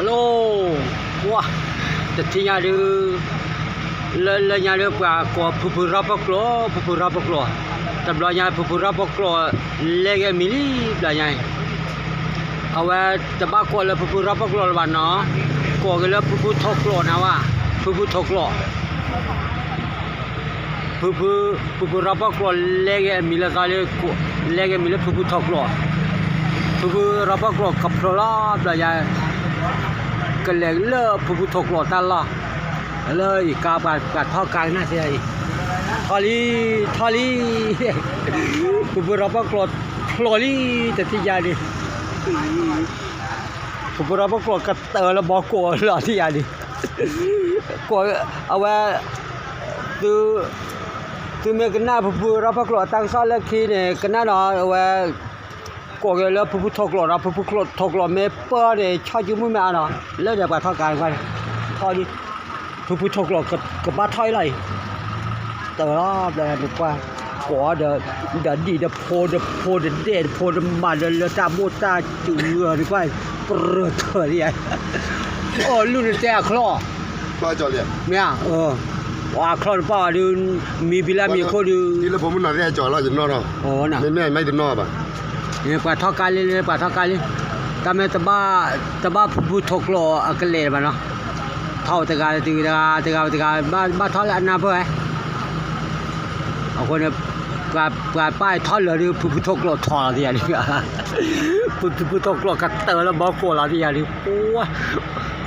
Hello, ပှၤ တထံၣ်ညါဒုး လၢလၢညါဒုး ပှၤကိးဖုဖုရၢ်ပီၣ်ကျိာ်, ဖုဖုရၢ်ပီၣ်ကျိာ်, တဘျီညါဖုဖုရၢ်ပီၣ်ကျိာ် လဲၤက့ၤအမံၤလံ ဘျီညါအံၤ, အဝဲတဘၣ်ကိးလၢဖုဖုရၢ်ပီၣ်ကျိာ်လၢၤဘၣ်နီၤ, ကိးက့ၤလၢဖုဖုထိးကျိာ်န့ၣ်ဝဲ, ဖုဖုထိးကျိာ် ဖုဖု, ဖုဖုရၢ်ပီၣ်ကျိာ်လဲၤက့ၤအမံၤလၢသီလံ, လဲၤက့ၤအမံၤလၢဖုဖုထိးကျိာ်, ဖုဖုရၢ်ပီၣ်ကျိာ်ကဖျိလီၤ ဘျီညါ, ကလဲၤလၢဖုဖုထိးကျိာ်တၢ်လီၢ်, လၢအံၤကါပှၤထီၣ်ကါကနၣ်သ့အံၤ, ထီၣ်လံ, ထီၣ်လံ, ဖုဖုရၢ်ပီၣ်ကျိာ်ဖျိလံ တထံၣ်ညါဒုး ဖုဖုရၢ်ပီၣ်ကျိာ်ကတၢၢ်လၢဘီကိးလီၤတံၢ်ယၤဒုး, ကိး, အဝဲ, သု, သုမ့ၢ်ကနၣ်ဖုဖုရၢ်ပီၣ်ကျိာ်အတၢ်ကစီၣ်လၢခံန့ၣ် ကနၣ်နီၤ အဝဲ, ကိးက့ၤလၢဖုဖုထိးကျိာ်ဒီး ဖုဖုထိးကျိာ်မ့ၢ်ပၢၢ်န့ၣ် ဆီၣ်စုမုၢ်မ့ၢ်အါနီၤ လၢဒီးပှၤထီၣ်ကါန့ၣ်, ထီၣ်လံ, ဖုဖုထိးကျိာ်ကဘၣ်ထီၣ်အံၤလီၤအံၤ တၢၢ်လီၤ ဘျီနကွၢ်, ကိးဒီး, ဒီးဒံၣ်တဖိတဖိတဒဲၣ်တဖိတမးဒီးလၢတၢ်ဘိၣ်တၢ်စူၤနကွၢ်, ပြၢထၢၣ်လံ, အိၣ်လူၢ်နတဲအချီၣ်, မ့ၢ်ဧါ, အချီၣ်တပၣ်အီၤဒုး, မံၤဖံလၢမံၤခိၣ်ဒုး, ပှၤထီၣ်ကါလံ, ပှၤထီၣ်ကါလံ, တၢ်မ့ၢ်တဘၣ်, တဘၣ်ဖုဖုထိးကျိာ်အကလဲာ်ဘၣ်နီၤ, ထီၣ်တဂၤတဂၤတဂၤတဂၤ, ဘၣ်ထီၣ်လၢအနၢ်ပၢၢ်ဝဲ, အဃိန့ၣ်, ပှၤပၢ်ထီၣ်လၢာ်ဒုး ဖုဖုထိးကျိာ်ထီၣ်လီၤတံၢ်ယၤဒုး, ဖုဖုထိးကျိာ်ကတၢၢ်လၢဘီကိးလီၤတံၢ်ယၤဒုး,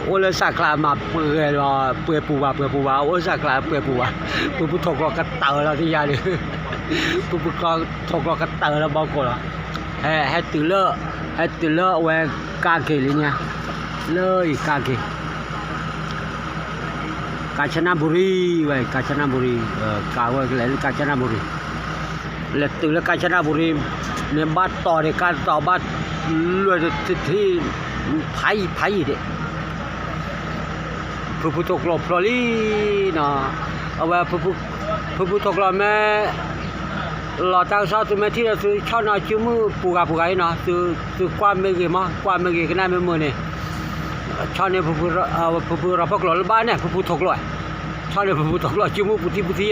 အိၣ်လၢစးကျါမးပှဲၤလီၤ, ပှဲၤပူၤဘၣ် ပှဲၤပူၤဘၣ်, အိၣ်စးကျါပှဲၤပူၤဘၣ်, ဖုဖုထိးကျိာ်ကတၢၢ်လီၤတံၢ်ယၤဒုး, ဖုဖုထိးကျိာ်ကတၢၢ်လၢဘီကိးလီၤ, ဟဲတုၤလၢ, ဟဲတုၤလၢအဝဲကါက့ၤလံညါ, လၢအံၤကါက့ၤ ကၣ်စနၣ်ဘူရံၤဝဲ, ကၣ်စနၣ်ဘူရံၤ, ကါဝဲကလဲၤလၢကၣ်စနၣ်ဘူရံၤ, လဲၤတုၤလၢကၣ်စနၣ်ဘူရံၤ, န့ၣ်ဘၣ်တီၤဒံးကါတီၤဘၣ်, လွဲၢ်တထံၣ်, ဖးယံာ်ဖးယံာ်ဒံး, ဖုဖုထိးကျိာ်ဖျိလံနီၤ, အဝဲ, ဖုဖုထိးကျိာ်မ့ၢ် လီၤတၢ်ကစီၣ်သုမ့ၢ်ထံၣ်ဒီးသုဆီၣ်နီၤစုမုၢ်ပူၤဂၤပူၤဂၤအံၤနီၤ, သုကွၢ်မ့ၢ်ဂ့ၤမး ကွၢ်မ့ၢ်ဂ့ၤကနၣ်မ့ၢ်မုာ်န့ၣ်, ဆီၣ်န့ၢ်, ဖုဖုရၢ်ပီၣ်ကျိာ်လၢဘၣ်န့ၣ် ဖုဖုထိးကျိာ်, ဆီၣ်န့ၢ်ဖုဖုထိးကျိာ်စုမုၢ်ပူၤထံပူၤထံနီ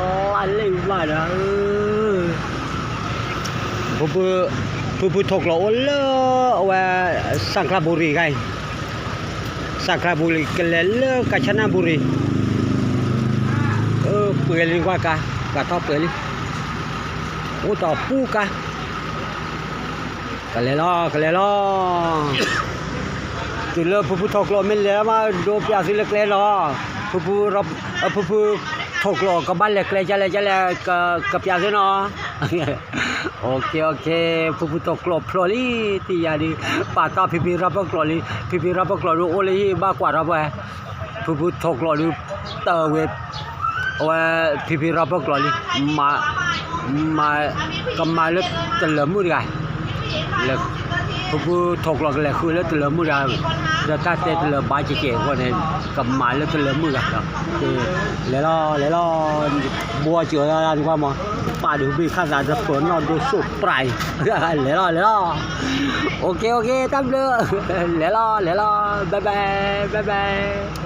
ၤ, လၢလၢဘၣ်ဒီး ဖုဖုထိးကျိာ်အိၣ်လၢအဝဲ, စၣ်ကျါဘူရံၤဂၤအံၤ, စၣ်ကျါဘူရံၤကလဲၤလၢကၣ်စနၣ်ဘူရံၤ, ပှဲၤလံကွၢ်ကါ, ပှၤထီၣ်ပှဲၤလံ, အိၣ်တပူၤကါ, ကလဲၤလီၤ ကလဲၤလီၤ, တုၤလၢဖုဖုထိးကျိာ်မ့ၢ်လဲၤမး ဒိပျးသုလၢကျဲနီၤ, ဖုဖု, ဖုဖုထိးကျိာ်ကဘၣ်လဲၤကျဲကလဲၣ်ကလဲၣ်, ကပျးသုနီၤ OK OK, ဖုဖုထိးကျိာ်ဖျိလံ, တံၢ်ယၤဒုး, ပာ်တီၢ်ဖံဖံရၢ်ပီၣ်ကျိာ်လံ, ဖံဖံရၢ်ပီၣ်ကျိာ်ဒုးအိၣ်လၢဟံၣ်ဘၣ်ကွၢ်ထီၣ်ပှဲၤ, ဖုဖုထိးကျိာ်ဒုး, တၢ်ဝဲ, အဝဲ, ဖံဖံရၢ်ပီၣ်ကျိာ်လံ, မၤ, မၤ, ကမၤလၢတလၢာ်မုၣ်တဂၤ ဖုဖုထိးကျိာ်ကလဲၤဃုလၢတလၢာ်မုၣ်တဂၤ, ဒီးတၢ်တဲတလၢာ်ဘၣ်ကဲကဲအဃိန့ၣ်, ကမၤလၢတလၢာ်မုၣ်တဂၤ, လဲၤလီၤ လဲၤလီၤ, ဘှီစၢၤလၢနကွၢ်မး, ပာ်ဒုးဘ့ၣ်ခၣ်သးတပၢၤနီၣ်ဒိၣ်စိၣ်ပြး, လဲၤလီၤ လဲၤလီၤ, OK OK, တၢ်ဘျုး, လဲၤလီၤ လဲၤလီၤ, bye bye, bye bye.